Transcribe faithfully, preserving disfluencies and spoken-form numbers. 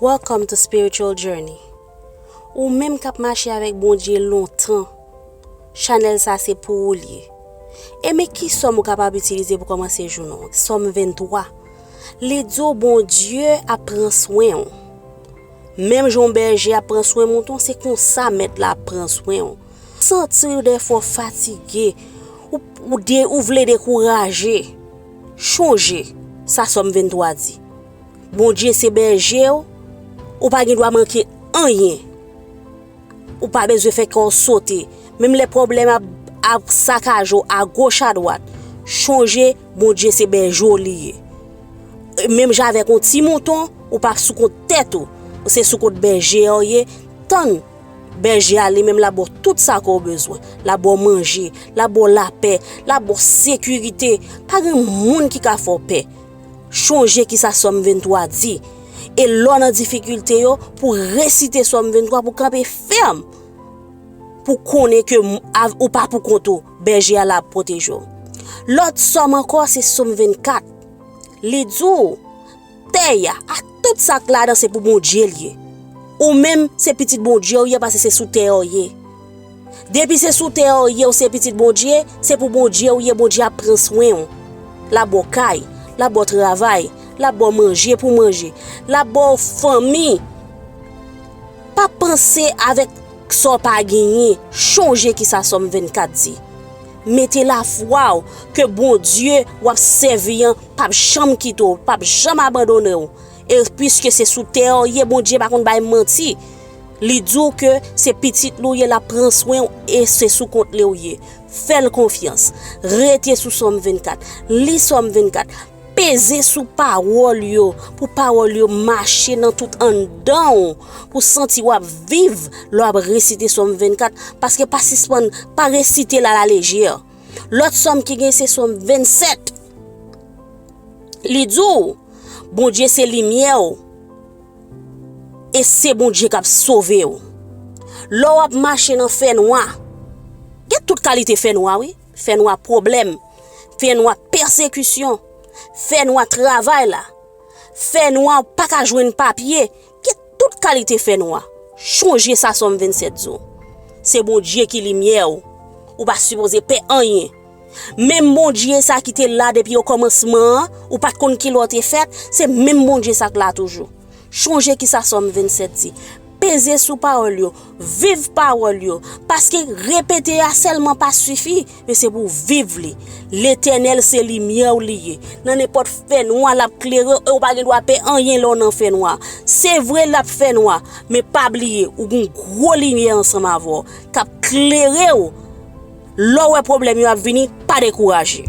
Welcome to Spiritual Journey. Ou menm k ap mache avèk Bondye lontan, chanèl sa se pou ou l ye. E men ki sòm ou kapab itilize pou kòmanse jounen w? Sòm venntwa. Li di w Bondye ap pran swen w. Menm jan yon bèje ap pran swen mouton, se konsa Mèt la ap pran swen w. Santi w dèfwa w fatige, ou, ou, de, ou vle dekouraje. Chonje sa Sòm venntwa di. Bondye se bèje w, ou pa gen dwa manke anyen. Ou pa bezwen fè kè w sote. Menm lè pwoblèm ap, ap sakaje w agoch adwat, chonje Bondye se bèje w li ye. Menm jan avèk yon ti mouton, ou pa sou kont tèt ou, ou se sou kont bèje a w ye, tann bèje a li menm l ap ba w tout sa ke w bezwen. L ap ba w manje, l ap ba w lapè, l ap ba w sekirite. Pa gen moun ki ka fè w pè. Chonje kisa Sòm venntwa di. E lè w nan difikilte yo, pou resite Sòm venntwa, pou kanpe fèm. Pou konnen ke m, av, ou pa pou kont ou, bèje a la ap pwoteje w. Lòt sòm ankò, se Sòm vennkat. Li di w, tè a, ak tout sa k ladan, se pou Bondye l ye. Ou menm, se pitit Bondye w ye, paske se sou tè a w ye. Depi se sou tè a w ye, ou se pitit Bondye, se pou Bondye w ye, Bondye ap pran swen w. L ap ba w kay, l ap ba w travay, l ap ba w manje pou manje, l ap ba w fanmi. Pa panse avèk sa w pa genyen, chonje kisa Sòm vennkat di. Mete lafwa w ke Bondye w ap sèvi an p ap janm kite w, p ap janm abandone w. E piske se sou tè a w ye, Bondye pa konn bay manti. Li di w ke se pitit li w ye, l ap pran swen w e se sou kont li w ye. Fè l konfyans. Rete sou Sòm vennkat. Li Sòm vennkat. Peze sou pawòl yo, pou pawòl yo mache nan tout anndan w, pou w santi w ap viv lè w ap resite Sòm vennkat, paske pa sispann, pa resite l alalejè. Lòt sòm ki gen se Sòm vennsèt. Li di w, Bondye se limyè w, e se Bondye k ap sove w. Lè w ap mache nan fènwa, gen tout kalite fènwa, wi. Fènwa pwoblèm, fènwa pèsekisyon, fènwa travay la, fènwa w pa ka jwenn papye, gen tout kalite fènwa. Chonje sa Sòm vennsèt di w. Se Bondye ki limyè w. Ou pa sipoze pè anyen. Menm Bondye sa ki te la depi okòmansman an, ou pa t konn kilè w te fèt, se menm Bondye sa k la toujou. Chonje kisa Sòm vennsèt di. Peze sou pawòl yo, viv pawòl yo, paske repete a sèlman pa sifi, men se pou w viv li. Letènèl se limyè w li ye. Nan nenpòt fènwa, l ap klere w, e w pa gen dwa pè anyen lè w nan fènwa. Se vre, l ap fènwa, men pa bliye, ou gen yon gwo limyè ansanm avè w, k ap klere w. Lè w wè pwoblèm yo ap vini, pa dekouraje.